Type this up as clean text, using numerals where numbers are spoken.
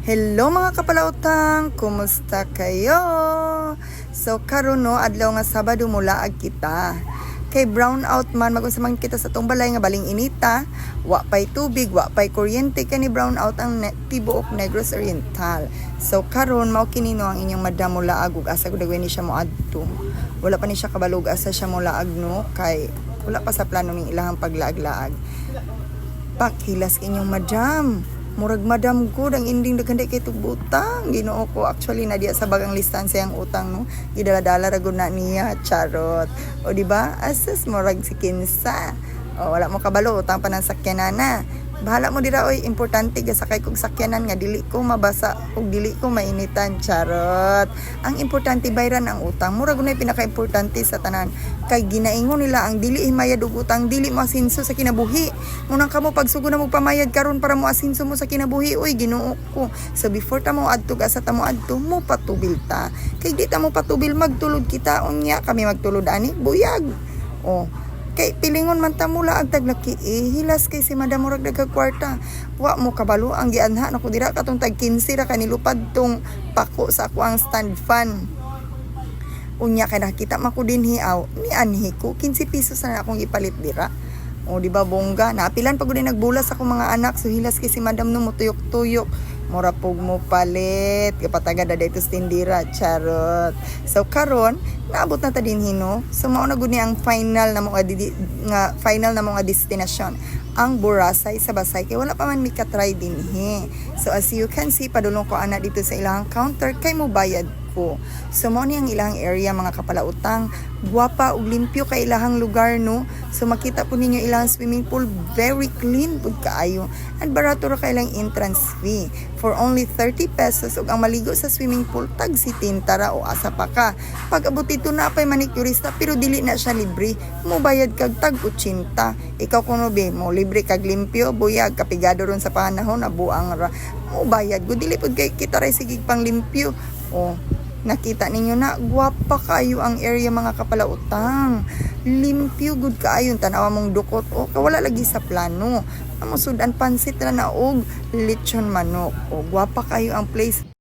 Hello, mga kapalautang, kumusta kayo? So karon no, adlaw nga Sabado, mulaag kita. Kay brown out man, mag-unsa man kita sa tong balay nga baling inita, wa pay tubig, wa pay kuryente kani brown out ang tibuok Negros Oriental. So karon mao kini no ang inyong madam mulaag ug asa gud ni siya moadto. Wala pa ni siya kabalog asa siya molaag no, kay wala pa sa plano ning ilahang paglaag-laag. Pakilas inyong madam. Murag madam ko, ang ending daghan kay butang. Ginoo ko, actually na diya sa bagang listahan siyang utang no. Gidala-dala ra gud na niya, charot. O di ba? Asas murag si kinsa. O wala mo kabalo, utang pa ng sakyanan. Bahala mo dira oy, importante gasakay kog sakyanan nga dili ko mabasa ug dili ko mainitan, charot. Ang importante bayran ang utang. Murag na pinaka-importante sa tanan. Kay ginaingon nila ang dili himayad og utang, dili mo asinso sa kinabuhi. Munang kamo pagsugo na mo pamayad karon para mo asinso mo sa kinabuhi, oy Ginoo ko. So before ta mo adto asa ta mo adto, mo patubil ta. Kay di ta mo patubil, magtulod kita unya kami magtulod ani buyag. Oh, kay pilingon man ta mula ang taglaki eh, hilas kay si madam murag dagkag kwarta. Wa mo kabalo ang gianha nako dira katong tag 15 ra kanilupad tong pako sa ako ang stand fan. Unya kay nakita man ko dinhi aw, ni anhi ko 15 pesos na akong ipalit dira. O di ba bongga, naapilan pa gud nagbulas ako mga anak, so hilas kay si madam no mutuyok-tuyok. Mura pug mo palit, kapatagad na dito sa tindira, charot. So karon, naabot na ta dinhi no. So mao na gud ni ang final na mga nga final na mga destinasyon ang Borasay sa Basay kay wala pa man mi ka-try dinhi. So as you can see, padulong ko ana dito sa ilang counter kay mo bayad ko. So mao ni ang ilang area, mga kapalautang, gwapa ug limpyo kay ilahang lugar no. So makita po ninyo ilang swimming pool, very clean pud kaayo. And barato ra kay ilang entrance fee for only 30 pesos ug ang maligo sa swimming pool tag 70 ra o asa pa ka. Pag abot dito na pay manicurista pero dili na siya libre. Mo bayad kag tag 80. Ikaw kuno be mo libre kag limpyo buyag kapigado ron sa panahon nabuang ra. Mo bayad gud dili pud kay kita ray sige pang limpyo. O nakita ninyo na gwapa kayo ang area, mga kapalautang. Limpyo gud kaayo tanawa mong dukot o kawala lagi sa plano. Amo sudan pansit ra na og lechon manok. O gwapa kayo ang place.